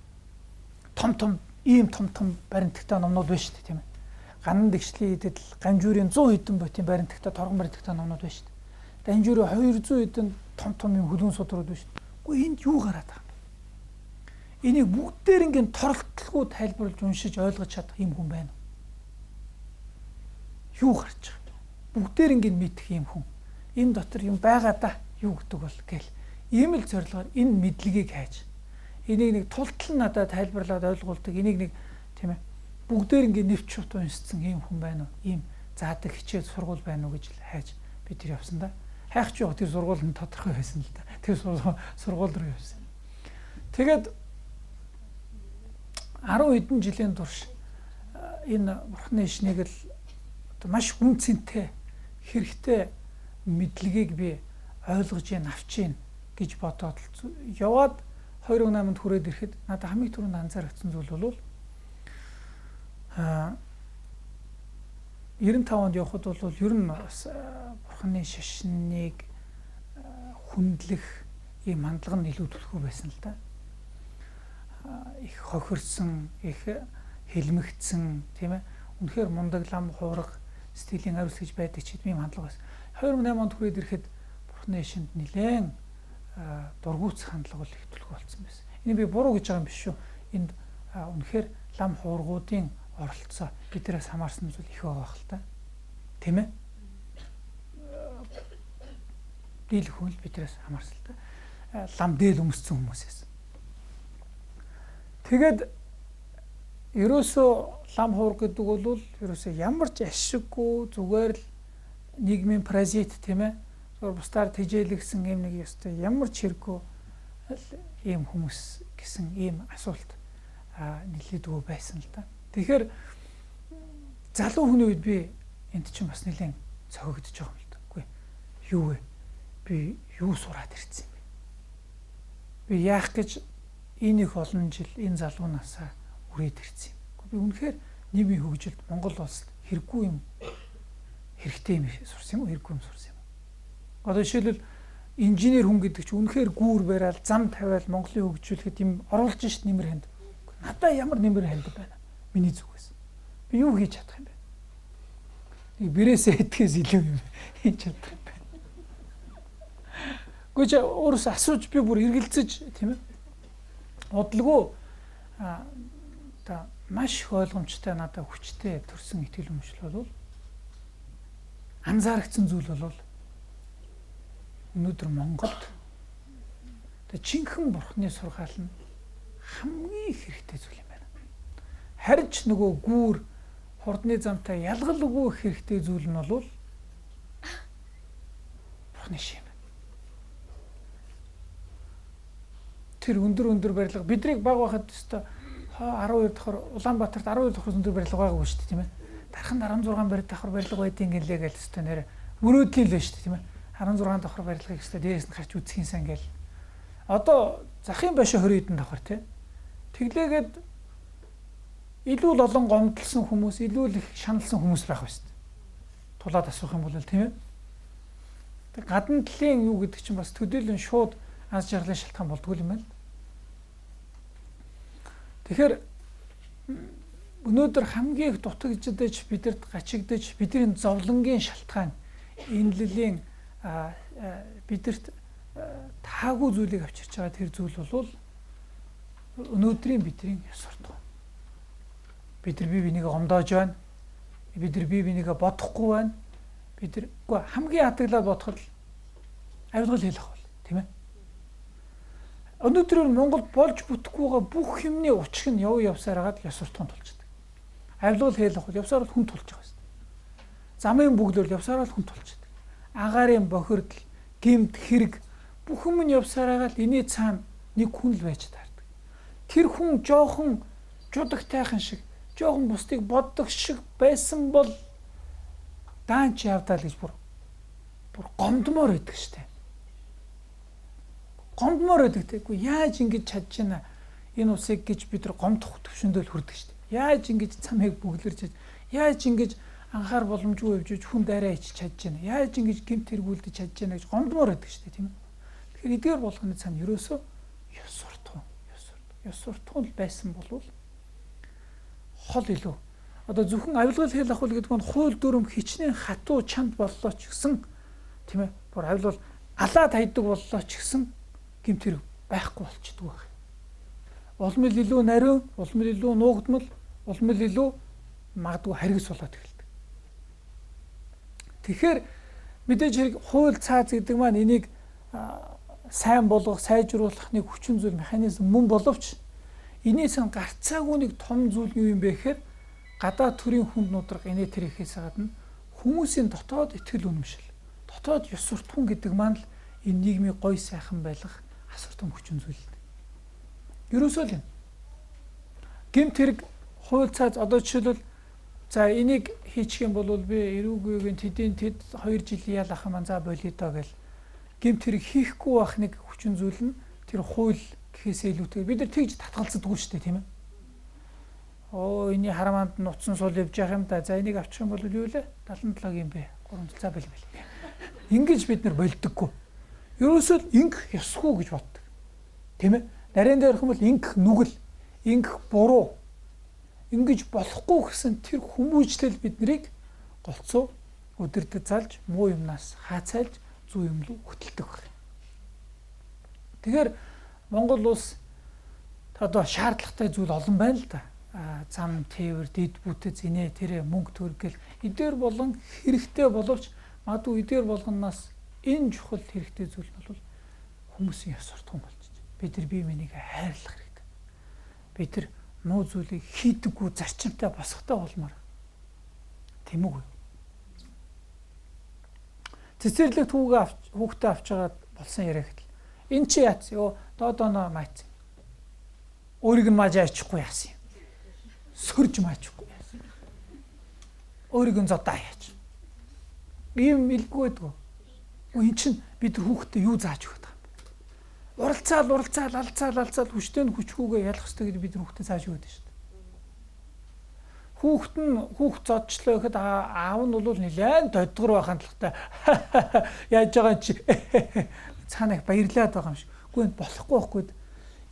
Том том ийм том том баримтагтай номнууд байна шүү дээ тийм ээ. Ганан дэгшлийн хэдэд л ганжуурын 100 хэдэн ботын баримтагтай торгон баримтагтай номнууд байна шүү дээ. Данжуурын 200 хэдэн том том юм хөлөөн судрууд байна шүү дээ. Үгүй энд юу гараад байгаа юм бэ? Энийг бүгдээр ингээд торолтлгүй тайлбарлаж уншиж ойлгож чадах юм хүн байна уу? Юу гарч байгаа юм? Бүгдээр ингээд мэдэх юм хүн. Энэ дотор юм байгаа да юу гэдэг бол гээл. Ийм л зорилгоор энэ мэдлэгийг хайж энийг нэг тултал нь надад тайлбарлаад ойлгуулдаг энийг нэг тийм ээ бүгдээр ингээд нэвч шут уншсан ийм хүн байна уу? Ийм заадаг хичээл сургууль байна уу гэж хайж би тэр явсан да. Хайх ч яг тэр сургууль нь тодорхой байсан л да. Тэр сургууль руу явсан. Тэгээд 10 хэдэн жилийн турш энэ бурхны ишнийг л одоо маш үнцэнтэй хэрэгтэй мэдлэгийг би ойлгож гин авч гин гэж бодоод яваад 2008-нд хүрээд ирэхэд надад хамгийн түрүүнд анзаарчихсан зүйл бол 95 онд явхад бол ер нь бас бурхны шашныг хүндлэх ийм хандлага нь илүү түлхүү байсан л да. Их хохирсон, их хэлмэгдсэн тийм ээ. Үнэхээр мундаг лам хувраг сэтгэлийн ариус гэж байдаг ч гэдэм ийм хандлага байсан. 2008 онд хүрээд ирэхэд бурхны шашинд нэлээд дургуутсах хандлага бол их түлхүү болсон байсан. Энийг би буруу гэж байгаа юм биш шүү. Энд үнэхээр лам хуврагуудын оролцоо биднээс хамаарсан зүйл их байгаа хэл та. Тийм ээ? Дийлэх хүн л биднээс хамаарсан л та. Лам дээл өмссөн хүмүүсээс. Тэгээд ерөөсөө лам хувраг гэдэг бол ерөөсөө ямар ч ашиггүй зүгээр л нийгмийн паразит тийм ээ. Зүгээр бусдаар тэжээлгсэн юм нэг ёстой ямар ч хэрэггүй ийм хүмүүс гэсэн ийм асуулт нэлээдгүй байсан л да. Тэгэхээр залуу хүний үед би энд чинь бас нэлээд цохигдож байгаа юм л да. Үгүй юу вэ? Би юу сураад ирсэн юм бэ? Би яах гэж энэ их олон жил энэ залуу насаа үрээд ирсэн юм. Би үнэхээр нийгмийн хөгжилд Монгол улсад хэрэггүй юм хэрэгтэй юм сурсан юм уу? Хэрэггүй юм сурсан юм. Одоо жишээлбэл инженер хүн гэдэг чинь үнэхээр гүүр бараал зам тавиал Монголын хөгжүүлэхэд юм оруулж шít нэмэр ханд. Надаа ямар нэмэр ханд байна? Миний зүгээс. Би юу хийж чадах юм бэ? Нэг бэрээсээ идэхээс илүү юм хийж чадах юм байна. Гэхдээ чи өөрөөсөө асууж би бүр эргэлзэж тийм ээ. Удалгүй та маш их ойлгомжтой надад хүчтэй төрсэн итгэл үнэмшил бол анзаарэгдсэн зүйл бол өнөөдөр Монголд тэ жинхэнэ бурхны сургаал нь хамгийн хэрэгтэй зүйл юм байна. Харин ч нөгөө гүүр хурдны замтай ялгалгүй хэрэгтэй зүйл нь бол бурхны шим. Тэр өндөр барилга бидрийг баг байхад өстой 12 давхар Улаанбаатарт 12 давхар өндөр барилга байгаагүй шүү дээ тийм ээ. Дархан 16 барь давхар барилга байдیں гэлээ гэж өстой нэр мөрөөдлийн л байна шүү дээ тийм ээ. 16 давхар барилгыг өстой дээрээс нь гарч үзэх юм сан гэл. Одоо захын байшин 20 хэдэн давхар тийм. Тэглээгээд илүү л олон гомдлсон хүмүүс, илүү л их шаналсан хүмүүс байх ба шүү дээ. Тулаад асуух юм бол тийм ээ. Тэг гадна талын юу гэдэг чинь бас төдийлөн шууд аз жаргалын шалтгаан болдгоо юм байна. Тэгэхээр өнөөдөр хамгийн их дутагдж бидэрт гачигдаж бидний зовлонгийн шалтгаан энэллийн бидэрт таагүй зүйлийг авчирч байгаа тэр зүйл бол өнөөдрийн бидний ёс суртахуун. Бид нар бие бинийгээ гомдоож байна. Бид нар бие бинийгээ бодохгүй байна. Бид нар үгүй хамгийн хатаглаад бодоход авилгал хэлэх бол тийм ээ. Өнөөдөр Монгол болж бүтэхгүй байгаа бүх юмны учир нь яв явсаар хагаад ёс суртахуун тулчдаг. Авилгал хэлэх бол явсаар л хүн тулж байгаа юм. Замын бүглөр явсаар л хүн тулчдаг. Агаарын бохирдол, гэмт хэрэг бүх юм нь явсаар хагаад энэний цаана нэг хүн л байж таардаг. Тэр хүн жоохон жудагтайхан шиг, жоохон бусдыг боддог шиг байсан бол даанч явдаа л гэж бүр гомдмоор байдаг штэ. Гомдмоор байдаг те. Үгүй яаж ингэж чадж байна энэ усыг гэж бид нар гомдох төвшөндөө л хүрдэг штэ. Яаж ингэж цамыг бүглэрч, яаж ингэж анхаар боломжгүй явж хүн дайраа ичж чадж байна. Яаж ингэж гэмт хэргүүлдэж чадж байна гэж гомдмоор байдаг штэ тийм ээ. Тэгэхээр эдгээр болгоны цаана ерөөсөө ёс суртахуун, ёс суртахуун л байсан болвол хол илүү. Одоо зөвхөн авилгал хэл ахуул гэдэг нь хууль дүрм хичнээн хатуу чанд боллоо ч гэсэн тийм ээ. Бүр авилгал алаад хайдаг боллоо ч гэсэн гэмт хэрэг байхгүй болчихдог байх. Улам л илүү нариун, улам л илүү нуугдмал, улам л илүү магадгүй харгас болоод эхэлдэг. Тэгэхээр мэдээж хэрэг хууль цааз гэдэг маань энийг сайн болгох, сайжруулах нэг хүчин зүйл механизм мөн боловч энэс нь гарцаагүй нэг том зүйл юу юм бэ гэхээр гадаа төрийн хүнд нудраг инээ тэр ихээс гадна хүмүүсийн дотоод итгэл үнэмшил, дотоод ёс суртахуун гэдэг маань л энэ нийгмийг гоё сайхан байлгах асар том хүчин зүйл. Ерөөсөө л юм. Гэмт хэрэг хууль цааз одоо жишээлбэл за энийг хийчих юм бол би эрүүгүйг тэдийн тэд 2 жилийн ял ах юм за болиё доо гэл гэмт хэрэг хийхгүй байх нэг хүчин зүйл нь тэр хууль гэхээсээ илүүтэй. Бид нар тэгж татгалздаггүй шүү дээ тийм ээ. Оо энэний хараманд нуцсан сул явж явах юм да. За энийг авчих юм бол юу лээ? 77 юм бэ. 3 жил за бэл бэл. Ингэж бид нар болдоггүй. Ерөөсөө л ингэх ёсгүй гэж боддог. Тийм ээ. Нарийн дээр юм бол ингэх нүгэл, ингэх буруу. Ингэж болохгүй гэсэн тэр хүмүүжлэл бид нарыг голцоо өдөртөд залж муу юмнаас хаацайлж зүү юм руу хөтэлдэг байх. Тэгэхээр Монгол улс одоо шаардлагатай зүйл олон байна л да. Зам, тээвэр, дэд бүтэц, инээ, тэрэ, мөнгө төгрөг гэл эдгээр болон хэрэгтэй боловч магадгүй эдгээр болгоноос энэ чухал хэрэгтэй зүйл нь бол хүмүүсийн ёс суртахуун болчих. Бид нар бие биенийг хайрлах хэрэгтэй. Бид нар муу зүйлийг хийдэггүй зарчимтай босготой болмоор. Тийм үгүй. Цэцэрлэг хүүхдээ авч байгаа болсон яриа гэтэл эн чи яац ёо доодоно майц. Өөрийг нь мааж аачихгүй яасан юм. Сөрж маачихгүй яасан. Өөрийг нь зодоо яач. Ийм илгүй байдгүй. Эн чинь бид хүүхдэд юу зааж өгöd байгаа юм бэ? Уралцаал, уралцаал, алцаал, алцаал хүчтэй нь хүчгүйгээ ялах ёстой гэж бид хүүхдэд зааж өгöd шүү дээ. Хүүхд нь хүүхд зодчлоо гэхэд аав нь бол нэлээд додгор байх хандлагатай яаж байгаа чи цаана их баярлаад байгаа юм шиг. Үгүй болохгүй байхгүй.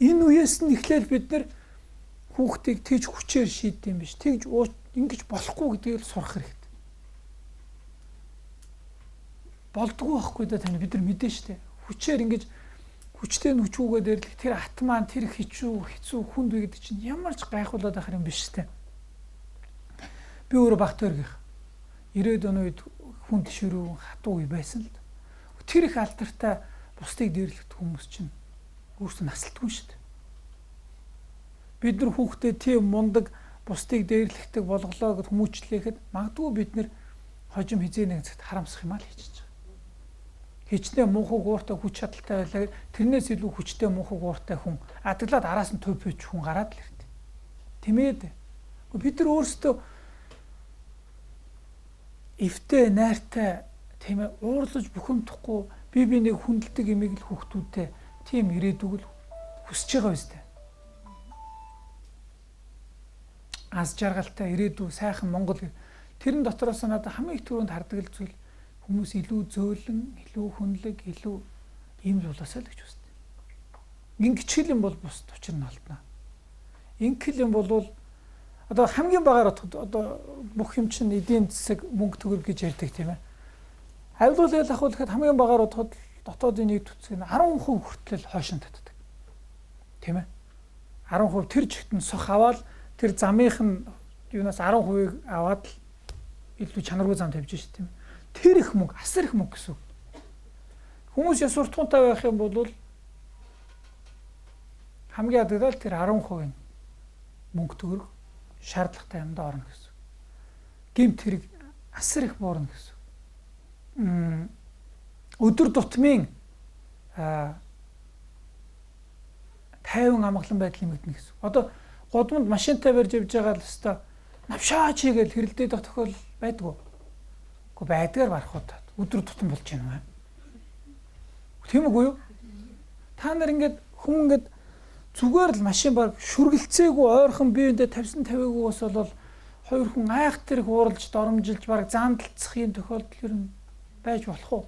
Энэ үеэс нь эхлээл бид нэр хүүхдийг тэгж хүчээр шийддэг юм биш. Тэгж ингэж болохгүй гэдгийг л сурах хэрэгтэй. Болдгоо байхгүй да тань бид нар мэдэн штэ. Хүчээр ингэж хүчтэй нь хүчүүгээ дээрлэх тэр ат маань тэр хэцүү хүнд үе гэдэг чинь ямар ч гайхуулаад байх юм биш штэ. Би өөрөө багт өргөх 90-ад оны үед хүн тширүү хатуу үе байсан л. Тэр их алдартай бусдыг дээрлэх хүмүүс чинь өөрсдөө насалтгүй штэ. Бид нар хүүхдээ тийм мундаг бусдыг дээрлэхдэг болголоо гэд хүмүүжлээхэд магадгүй бид нар хожим хизээ нэг цагт харамсах юм аа л хийж байгаа. Хичнээн муухай гууртай хүч чадалтай байлаа гэд тэрнээс илүү хүчтэй муухай гууртай хүн адаглаад араас нь төв пөч хүн гараад л ирд. Тэмээд. Бид нар өөрсдөө эвтэй найртай тийм ээ уурлаж бухимдахгүй бие биенийг хүндэлдэг имийг л хүүхдүүдтэй тийм ирээдүг л хүсэж байгаа биз дээ. Аз жаргалтай ирээдүй сайхан Монгол тэрэн дотроос надад хамгийн их түрүүнд хардаг л зүйл хүмүүс илүү зөөлөн, илүү хүнлэг, илүү ийм болоосай л гэж үздэг. Ингэчл юм бол бусд учир нь олдно. Ингэхэл юм бол одоо хамгийн багаар бодоход одоо бүх юм чинь эдийн засаг мөнгө төгрөг гэж ярьдаг тийм ээ. Авилгал ахуулахад хамгийн багаар бодоход дотоодын нийт үтсэг нь 10% хүртэл хойшин татдаг. Тийм ээ. 10% тэр чигт нь сох аваад тэр замынх нь юунаас 10%-ийг аваад л илүү чанаргүй зам тавьж шээ тийм ээ. Тэр их мөнгө, асар их мөнгө гэсэн. Хүмүүс яс суртахуунтай байх юм бол хамгийн адаглал тэр 10% мөнгө төгрөг шаардлагатай юмд орно гэсэн. Гэмт хэрэг асар их буурна гэсэн. Өдөр тутмын тайван амгалан байдал нэмэгдэнэ гэсэн. Одоо гудамд машинтай барьж явж байгаа л өстой навшаач хийгээл хэрэлдээд байх тохиол байдгүй. Гэхдээ байдгаар барах удаа өдөр тутам болж байна юм. Тийм үгүй юу? Та нар ингээд хүн ингээд зүгээр л машин баг шүргэлцээгүй ойрхон биеиндээ тавьсан тавиагүйгээс бол хоёр хүн айх тэрх ууралж доромжилж баг заандалцах юм тохиолдол ер нь байж болох уу?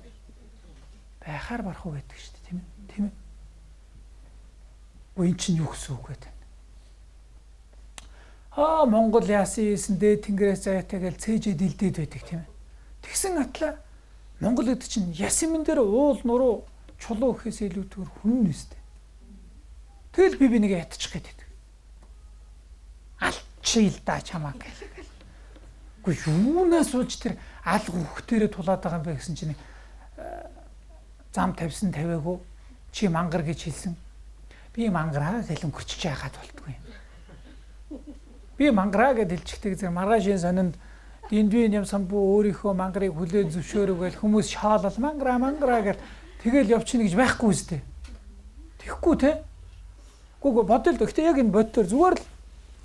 Байхаар барах уу гэдэг шүү дээ, тийм ээ? Тийм ээ. Үгүй эн чинь юу гэсэн үг вэ? Аа Монгол яасан ийсэн дээд тэнгэрээс заяатай гэж цээжээ дилдээд байдаг тийм ээ. Тэгсэн атлаа Монгол гэдэг чинь яс юм дээр уул нуруу чулуу гэхээс илүүтэйгээр хүн нь өстэй. Тэгэл би бинийг ятчих гээд байдаг. Алчий л да чамаа гэл. Үгүй юунаас сууж тэр алга хүүхдэрээ тулаад байгаа юм бэ гэсэн чинь зам тавьсан тавиагүй чи мангар гэж хэлсэн. Би мангараа гэл өнгөрчиж яагаад болтгүй юм. Би мангараа гэд хэлчихдэг зэрэг маргаашийн сонинд эндвийн юм самбуу өөрийнхөө мангарыг хүлээн зөвшөөрөв гэл хүмүүс шаалал мангараа мангараа гэл тэгэл явчихна гэж байхгүй үстэй. Тэгэхгүй те. Үгүй бодъё л. Гэхдээ яг энэ боддоор зүгээр л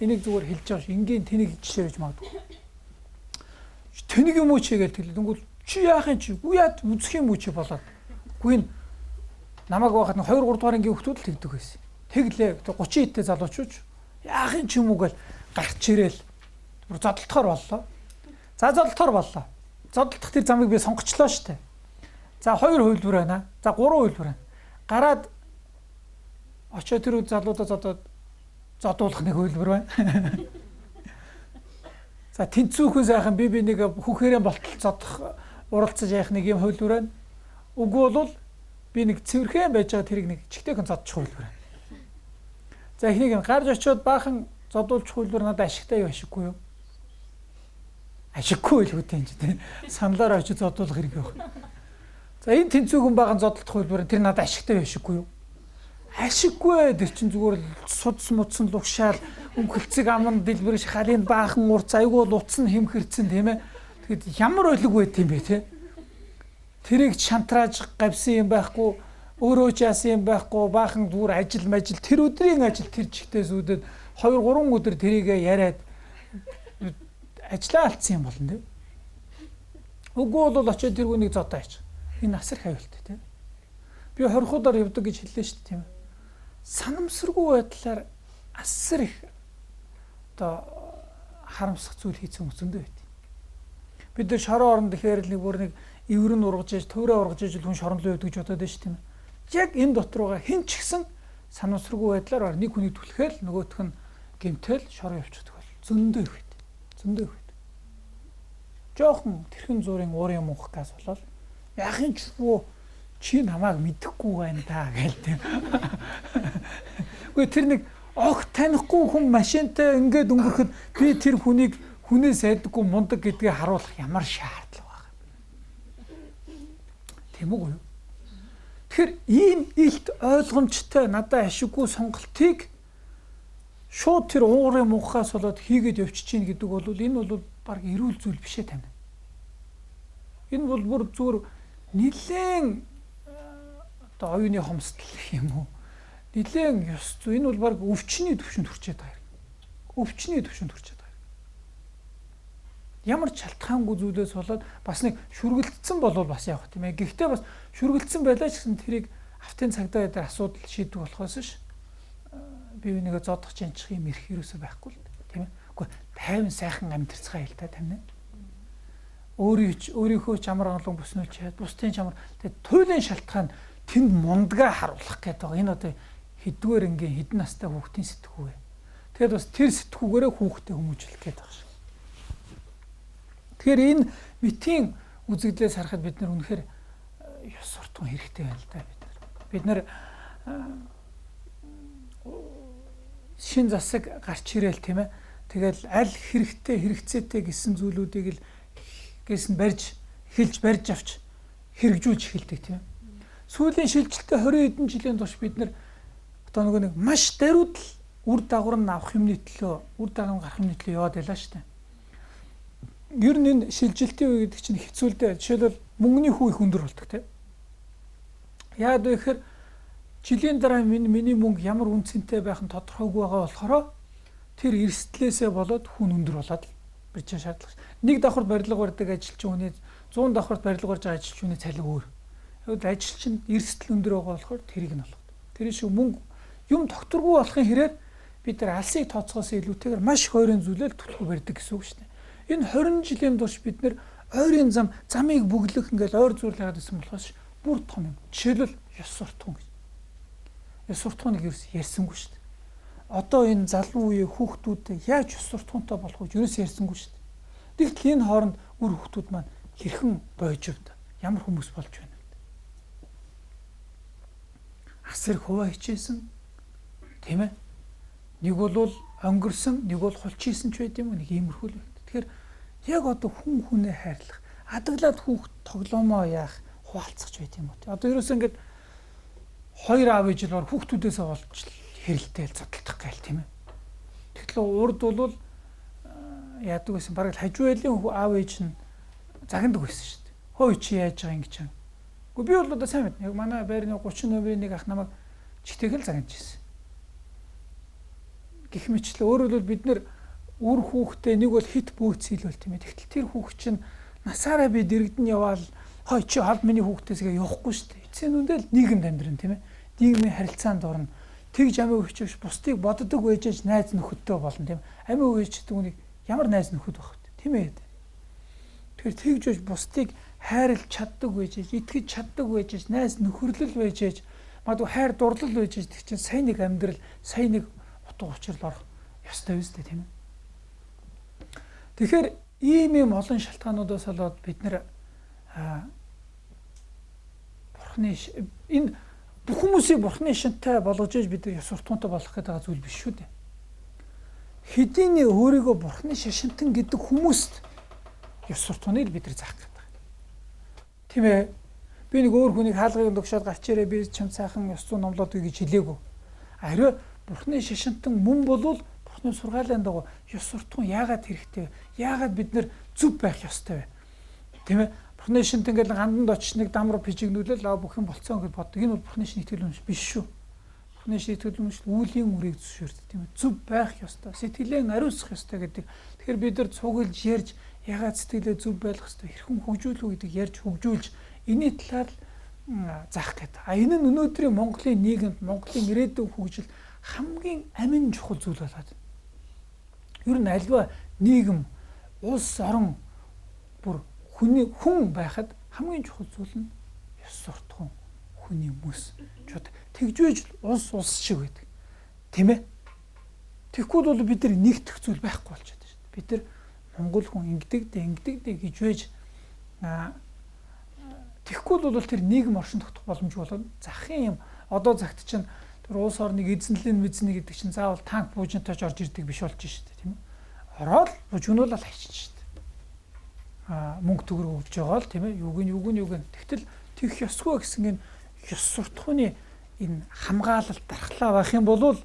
энийг зүгээр хэлж байгаа ш. Энгийн тэнийг жишээ гэж магадгүй. Тэнийг юм уу чи гэл тэгэл дөнгөл чи яах юм чи? Үгүй яад үзэх юм уу чи болоод. Үгүй энэ намайг байхад 2 3 дугаар ангийн хүүхдүүд л тэгдэг байсан. Тэглээ 30 эдтэй залуучууч яах юм чи юм уу гэл гарч ирээл бүр зодолдохоор боллоо. За зодолдохоор боллоо. Зодолдох тэр замыг би сонгочлоо штэ. За 2 хувилбар байна. За 3 хувилбар байна. Гараад очоо тэр залуудаа зодоод зодуулах нэг хувилбар байна. За тэнцүүхэн сайхан би нэг хүүхээрээ болтол зодох уралцаж яах нэг юм хувилбар байна. Үгүй бол би нэг цэвэрхэн байж байгаа тэрийг нэг чигтэйхэн зодчих хувилбар байна. За эхнийг нь гарч очиод баахан зодуулчих хувилбар надад ашигтай юу ашиггүй юу? Ашиггүй л үгүй юм чи тийм. Саналаар очиж зодуулах хэрэг юу? За энэ тэнцүүхэн баахан зодолдох хувилбар тэр надад ашигтай юу ашиггүй юу? Ашиггүй тэр чин зүгээр л судас мудсан лугшаал өмхөлцөг аман дэлбэрш халын баахан урц айгүй лутсан хэмхэрцэн тийм ээ. Тэгэхэд ямар ойлог байт юм бэ те? Тэрийг шантрааж гавьсан юм байхгүй Өөрөө ч яасан юм байхгүй, баахан зүгээр ажил мажил тэр өдрийн ажил тэр чигтээ сүйдээд 2 3 өдөр тэрийгэ яриад ажлаа алдсан юм болно тийм. Үгүй бол очиод тэр хүнийг зодоо яачих. Энэ асар их аюултай тийм. Би хорхуудаар явдаг гэж хэллээ шүү дээ тийм. Санамсаргүй байдлаар асар их одоо харамсах зүйл хийсэн хүмүүс зөндөө байт. Бид нар шорон оронд ихээр л нэг бүр нэг эврэн ургаж иж, туурай ургаж иж хүн шорон руу явдаг гэж бодоод байна шүү тийм. Яг энэ дотор байгаа хэн ч гэсэн санамсаргүй байдлаар нэг хүнийг түлхээл нөгөөх нь гэмтэл шорон явчихдаг бол зөндөө их байт. Зөндөө их байт. Жохон тэрхэн зуурын уурын мунх газ болоод яахын ч бүү чи намайг мэдэхгүй байна та гээл тийм. Үгүй тэр нэг огт танихгүй хүн машинтай ингээд өнгөрөхөд би тэр хүнийг хүнээс айдаггүй мундаг гэдгийг харуулах ямар шаардлага байгаа юм. Тийм үү? Тэгэхээр ийм илт ойлгомжтой надад ашиггүй сонголтыг шууд тэр уурын мунхаас болоод хийгээд явчих чинь гэдэг бол энэ бол баг эрүүл зүйл биш ээ тань. Энэ бол бүр зүгээр нэлээн одоо оюуны хомсдол гэх юм уу? Нэлээн ёс зүй энэ бол баг өвчний төвшөнд хүрчээд байгаа юм. Өвчний төвшөнд хүрчээд байгаа юм. Ямар ч шалтгаангүй зүйлээс болоод бас нэг шүргэлдсэн болвол бас явах тийм ээ. Гэхдээ бас шүргэлдсэн байлаа ч гэсэн тэрийг автын цагдаа дээр асуудал шийдэх болохоос ш бие бинийгээ зодох чанчих юм эрх ерөөсөө байхгүй л тийм ээ. Үгүй тайван сайхан амьдэрцгаа хэл та тамина. Өөрийнхөө чамар онлон бүснүүлж чад бусдын чамар тэгээ туйлын шалтгаан тэнд мундгаа харуулах гэдэг байгаа. Энэ одоо хэддүгээр ангийн хэдэн настай хүүхдийн сэтгүү вэ? Тэгээд бас тэр сэтгүүгээрээ хүүхдээ хүмүүжүүлэх гэдэг байгаа шүү. Тэгэхээр энэ мэтийн үзэгдлээс харахад бид нар үнэхээр ёс суртахуун хэрэгтэй байна л да бид нар. Бид нар шин засаг гарч ирээл тийм ээ. Тэгэл аль хэрэгтэй хэрэгцээтэй гэсэн зүйлүүдийг л гэсэн барьж эхэлж барьж авч хэрэгжүүлж эхэлдэг тийм ээ. Сүүлийн шилжилтээ 20 хэдэн жилийн турш бид нар одоо нөгөө нэг маш даруйд л үр дагавар нь авах юмны төлөө, үр дагавар гарах юмны төлөө яваад байлаа шүү дээ. Ер нь энэ шилжилтийн үе гэдэг чинь хэцүү л дээ. Жишээлбэл мөнгөний хүү их өндөр болдог тийм. Яагаад вэ гэхээр жилийн дараа миний мөнгө ямар үн цэнтэй байх нь тодорхойгүй байгаа болохоор тэр эрсдлээсээ болоод хүн өндөр болоод барьж шаардлага. Нэг давхарт барилга барьдаг ажилчин хүний 100 давхарт барилга барьж байгаа ажилчин хүний цалин өөр. Тэгвэл ажилчин эрсдэл өндөр байгаа болохоор тэрийг нь олгод. Тэр шиг мөнгө юм тогтворгүй болохын хэрээр бид нар алсыг тооцоосоо илүүтэйгээр маш их ойрын зүйлээр түлхүү барьдаг гэсэн үг шүү дээ. Энэ 20 жилийн турш бид нар ойрын зам, замыг бөглөх ингээл ойр зүйл яагаад гэсэн болохоос бүр том юм. Жишээлбэл ёс суртахуун гэж. Ёс суртахууныг ерөөс ярьсангүй шүү дээ. Одоо энэ залуу үеийн хүүхдүүдэд яаж ёс суртахуунтай болох вэ? Ерөөс ярьсангүй шүү дээ. Тэгтэл энэ хооронд үр хүүхдүүд маань хэрхэн бойжвд ямар хүмүүс болж байна вэ? Асар хуваа хичээсэн тийм ээ. Нэг бол онгорсон, нэг бол хулчийсэн ч байд юм уу, нэг иймэрхүү л байна. Тэгэхээр яг одоо хүн хүнээ хайрлах, адаглаад хүүхд тоглоомоо яах, хуваалцах ч байд юм уу. Одоо ерөөсөө ингээд хоёр аав ээж л хүүхдүүдээсээ болж хэрэлдээл зодтолдох гээл тийм ээ. Тэгтэл урд бол яадаг байсан, бараг л хажуу айлын аав ээж нь загнадаг байсан шүү дээ. Хөөе чи яаж байгаа ингэж юм. Гэхдээ би бол одоо сайн мэднэ. Яг манай байрны 30 номерын нэг ах намайг читэйгэл загнаж ирсэн. Гэх мэтлээ өөрөөр хэлбэл бид нэр үр хүүхдээ нэг бол хит бөөцөл тийм ээ. Тэгтэл тэр хүүхд чинь насаараа би дэрэгдэн яваал хой чи хол миний хүүхдээсгээ явахгүй шүү дээ. Эцсийн үндэ л нийгэмд амьдрын тийм ээ. Нийгмийн харилцаанд орно. Тэгж амиа өгчөөш бусдыг боддог байж аж найз нөхөдтэй болно тийм. Амиа өгч гэдэг үнийг ямар найз нөхөд байх вэ? Тийм ээ. Тэгэхээр тэгж байж бусдыг хайрлж чаддаг байж аж, итгэж чаддаг байж аж, найз нөхөрлөл байж аж, магадгүй хайр дурлал байж аж тэг чинь сайн нэг амьдрал, сайн нэг утга учирал орох ёстой биз дээ тийм ээ. Тэгэхээр ийм ийм олон шалтгаануудаас болоод бид нэр Бурхны энэ бүх хүмүүсийг Бурхны шинтэй болгож иж бид ёс суртахуунтай болох гэдэг байгаа зүйл биш шүү дээ. Хэдийний өөрийгөө Бурхны шашинтан гэдэг хүмүүст ёс суртахууныг бид нар заах гэдэг. Тийм ээ. Би нэг өөр хүнийг хаалгыг догшоод гарч ирээ би чам сайхан ёс зүйн номлоод үгүй гэж хэлээгүй. Харин Бурхны шашинтан мөн болвол Бурхны сургаалын дагуу ёс суртахуун яагаад хэрэгтэй вэ? Яагаад бид нэр зөв байх ёстой вэ? Тийм ээ. Бурхны шинт ингээл ханданд очиж нэг дам руу пижигнүүлэл аа бүх юм болцсон гэж боддог. Энэ бол Бурхны шин итгэл үнэмшил биш шүү. Бурхны шин итгэл үнэмшил үүлийн үрийг зөвшөөрдөг, тийм ээ. Зөв байх ёстой. Сэтгэлээ ариусгах ёстой гэдэг. Тэгэхээр бид нар цуглаж ярьж ягаад сэтгэлээ зөв байх ёстой, хэрхэн хөгжүүлэх үү гэдэг ярьж хөгжүүлж энэний талаар заах гэдэг. А энэ нь өнөөдрийн Монголын нийгэмд, Монголын ирээдүйн хөгжил хамгийн амин чухал зүйл болоод. Ер нь альва нийгэм, улс орон бүр хүний хүн байхад хамгийн чухал зүйл нь ёс суртахуун, хүний мэс. Тэгжвэж улс улс шиг байдаг. Тийм ээ? Тэгэхгүй бол бид нар нэгтгэх зүйл байхгүй болчиход байна шүү дээ. Бид нар Монгол хүн ингэдэг дээ, ингэдэг дээ гэж байж тэгэхгүй бол тэр нийгэм оршин тогтох боломжгүй болоод захын юм. Одоо цагт чинь тэр улс орныг эзэнлэн мэзнэ гэдэг чинь заавал танк буужинтайч орж ирдэг биш болж шүү дээ, тийм ээ. Ороод бужигнуулаад хайчих шүү дээ. Мөнгө төгрөг өгж байгаа л, тийм ээ. Юуг нь. Тэгтэл тэгэх ёсгүй гэсэн энэ ёс суртахууны энэ хамгаалалт дархлаа байх юм бол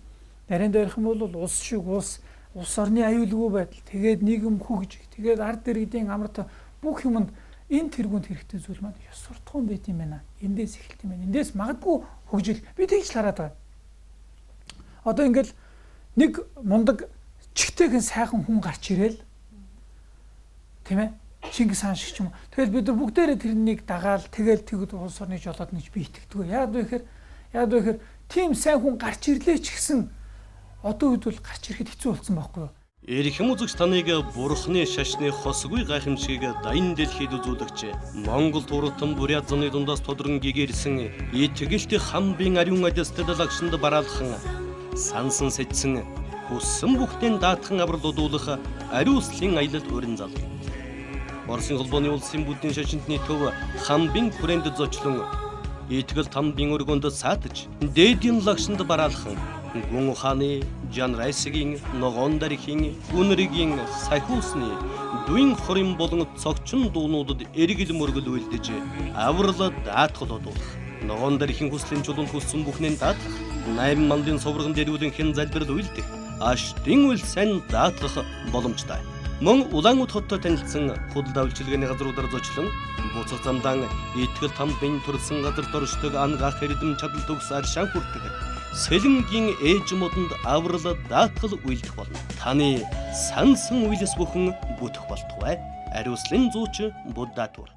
нарийн дээрх юм бол улс шиг улс орны аюулгүй байдал, тэгээд нийгэм хөгжих, тэгээд ард иргэдийн амар бүх юмд энэ тэргуунд хэрэгтэй зүйл маань ёс суртахуун байт юм байна. Эндээс эхэлт юм байна. Эндээс магадгүй хөгжил би тэгж л хараад байгаа. Одоо ингээл нэг мундаг чигтэйхэн сайхан хүн гарч ирээл, тийм ээ? Чингис хаан шиг ч юм уу. Тэгэл бид нар бүгдээрээ тэрнийг дагаал тэгэл тэгд улс орныг жолоод гэж би итгэдэг. Яагаад вэ гэхээр тийм сайн хүн гарч ирлээ ч гэсэн одоо үед бол гарч ирэхэд хэцүү болсон байхгүй юу? Эрхэм үзэгч таныг Бурхны шашны хосгүй гайхамшигыг даян дэлхийд үзүүлэгч Монгол туртан Бурят зуны дундаас тодрон гэгэрсэн итгэлт хамбын ариун ажилтад лагшинд бараалхан сансан сэтсэн хүссэн бүхтэн даатхан аврал удуулах ариуслын аялал өрн зал. Оросын холбооны улсын буддийн шашинтны төв хамбын хүрээнд зочлон итгэл тамбын өргөнд саатаж дээдийн лагшинд бараалхан Гүн ухааны, Жан Райсгийн, Ногоон дархийн, Гүнрэгийн, Сахиусны, Дуин хорин болон цогчин дуунуудад эргэл мөргөл үйлдэж аврал даатгал одуулах. Ногоон дархийн хүслийн чулуунд хүссэн бүхнээ даатгах, 8 мандын сувраган дэргүүлэн хэн залбирал үйлдэх, аштын үйл сайн даатгах боломжтой. Мөн Улаан хоттой танилцсан худалдаа үйлчилгээний газруудаар зочлон буцах замдаан итгэл тамбын төрсэн газар оршдог ангаах эрдэм чадал төгс аршаан хүртэх Сэлэнгийн ээж модонд аврал даатгал уйлдах болно. Таны сансан уйлс бүхэн бүтэх болтугай. Ариуслын зууч Будда тур.